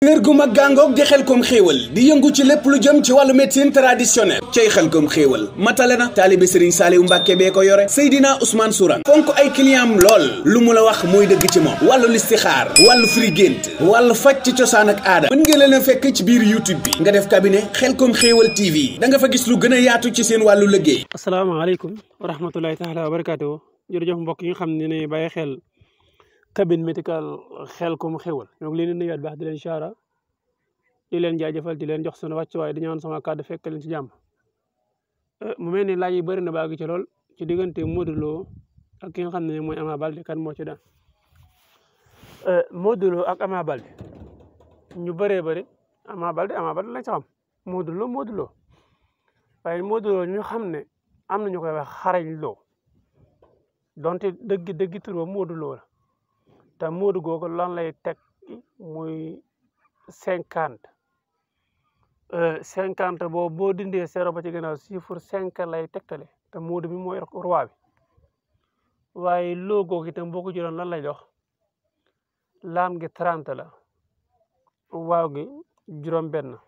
kër gu mag gàngoog di Xelcom xéewal di yëngu ci lépp lu jëm ci wàllu médecine traditionnelle cay Xelcom xéewal matale na taalibe Serigne Saliou Mbàkke bee ko yore Seydina Ousmane Sourang fonk ay client am lool lu mu la wax mooy dëgg ci moom wàllu listixaar wàllu firi gént wàllu faj ci cosaan ak aada mën ngeen leen a fekk ci biir YouTube bi nga def cabinet Xelcom xéewal TV da nga fa gis lu gën a yaatu ci seen wàllu liggéey. asalaamaaleykum wa rahmatulahi taala wa barakaatu jërëjëf mbokk yi nga xam ne bàyyi xel cabinet médical Xelcom xéewal ñoo ngi leen di nuyuwaat baax di leen siyaara di leen jaajëfal di leen jox sunu wàccuwaay di ñaan sama kàddu fekk leen ci jàmm mu mel ni laaj yi bëri na baagi ci lool ci diggante Modou Lo ak ki nga xam ne mooy Ama Baldé kan moo ci daan Modou Lo ak Ama Baldé ñu bëree bëri Ama Baldé lañ ci xam Modou Lo waaye Modou Lo ñu xam ne am na ñu koy wax xarañ Lo donte dëgg tur ba Modou Lo la te Modou googu lan lay teg muy 50 boo dindee zéro ba ci gannaaw chiffre 5 lay tegtale te Modou bi mooy roi bi waaye Lo googu itam boo ko jëloon lan lay jox laam gi 30 la waaw gi juróom-benn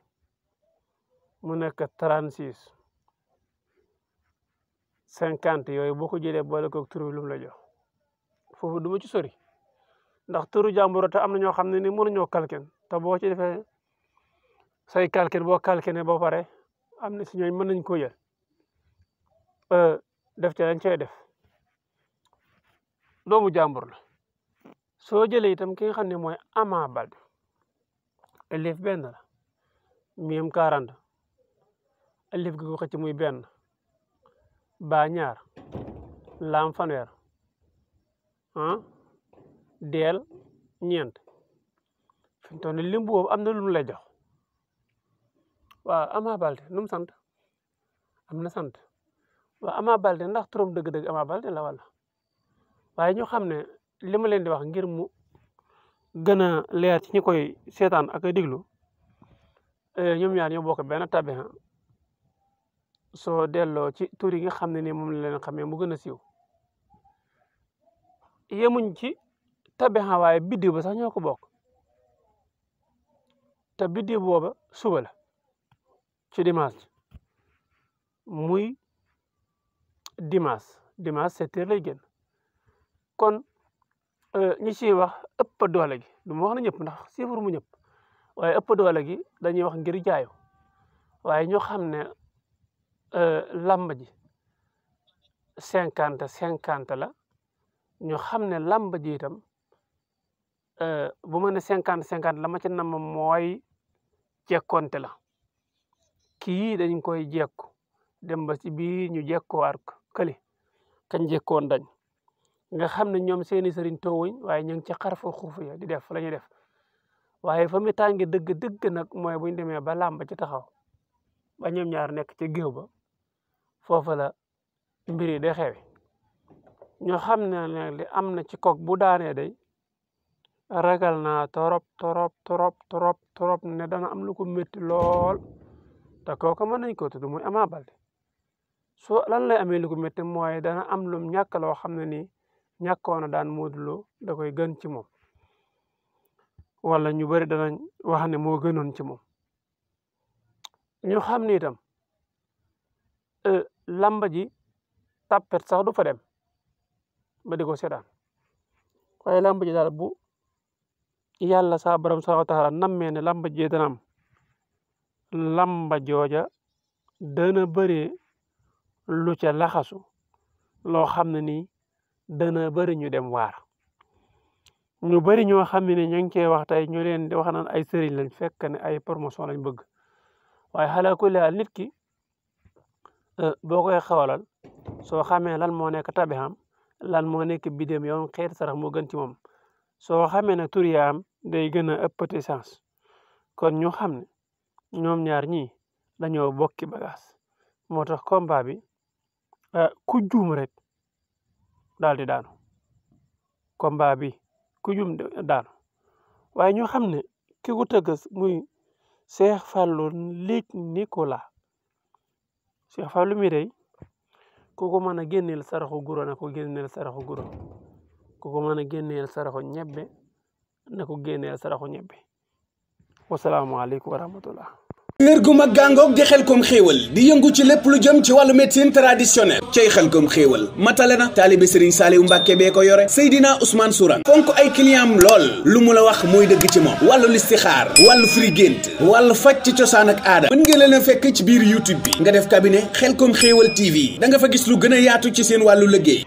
mu nekk 36 50 yooyu boo ko jëlee boole ko tur bi lu mu la jox foofu du ma ci sori ndax turu jàmbur te am na ñoo xam ne ni mënuñoo calcul te boo ci defee say calcul boo calculé ba pare am na si ñooñ mën nañ ko jël def ci lañ cay def doomu jàmbur la soo jëlee itam ki nga xam ne mooy Ama Baldé alif benn la miim 40 alif gi ko xëcc muy benn ba ñaar laam fanweer deel ñeent fi mu toll nii lim boobu am na lu mu lay jox waaw Ama Baldé nu mu sant am na sant waaw Ama Baldé ndax turam dëgg-dëgg Ama Baldé la wala waaye ñu xam ne li ma leen di wax ngir mu gën a leer ci ñi koy seetaan ak a diglu ñoom ñaar ñoo bokk benn tabiha soo delloo ci tur yi nga xam ne ni moom la leen xamee mu gën a siiw yemuñ ci tabiha waaye biddiw ba sax ñoo ko bokk te biddiw booba suba la ci dimanche muy dimanche 7 heures lay génn kon ñi ciy wax ëpp doole gi du ma wax na ñëpp ndax chiffre mu ñëpp waaye ëpp doole gi dañuy wax ngir jaayu waaye ñu xam ne làmb ji 50 la ñu xam ne làmb ji itam bu ma ne 50 la ma ci nam mooy jekkonte la kii dañ koy jekku dem ba ci biir ñu jekkuwaat këli kañ jekkoon dañ nga xam ne ñoom seeni sëriñ toowuñ waaye ñu ngi ci xarfa xuufu ya di def la ñuy def waaye fa mu tàngi dëgg nag mooy buñ demee ba làmb ci taxaw ba ñoom ñaar nekk ci géew ba foofa la mbir yi day xewi ñoo xam ne nag li am na ci kook bu daanee day ragal naa torop ne dana am lu ko métti lool te kooku mën nañ ko tudd muy Ama Baldé soo lan lay amee lu ko métti mooy dana am lum ñàkk loo xam ne nii ñàkkoon na daan Modou Lo da koy gën ci moom wala ñu bëri danañ wax ne moo gënoon ci moom ñu xam ne itam lamba ji tappet sax du fa dem ba di ko seetaan waaye lamba ji daal bu yàlla saa borom subhaanahu wa taala nammee ne lamba ji dana am lamba jooja dana bëree lu ca laxasu loo xam ne nii dana bëri ñu dem waar ñu bëri ñoo xam ne ñu ngi cee wax tey ñu leen di wax naan ay sëriñ lañ fekk ne ay promotion lañ bëgg waaye xalaa kulli haal nit ki boo koy xawalal soo xamee lan moo nekk tabixam lan moo nekk bidéem yow xeeti sarax moo gën ci moom soo xamee ne tur yaam day gën a ëppati chance kon ñu xam ne ñoom ñaar ñii dañoo bokki bagage moo tax combat bi ku juum rek daal di daanu combat bi ku juum daanu waaye ñu xam ne ki ko tëgg muy Cheikh Fallou Luc Nicolaï Cheikh Fallou mi day ku ko mën a génneel saraxu guro na ko génneel saraxu guro ku ko mën a génneel saraxu ñebbe na ko génneel saraxu ñebbe wasalaamaaleykum wa rahmatullah. kër gu mag gàngoog di Xelcom xéewal di yëngu ci lépp lu jëm ci wàllu médecine traditionnelle cay Xelcom xéewal matale na taalibe Serigne Saliou Mbacke bee ko yore Seydina Ousmane Sourang fonk ay client am lool lu mu la wax mooy dëgg ci moom wàllu listixaar wàllu firi gént wàllu faj ci cosaan ak aada mën ngeen leen a fekk ci biir YouTube bi nga def cabinet Xelcom xéewal TV da nga fa gis lu gën a yaatu ci seen wàllu liggéey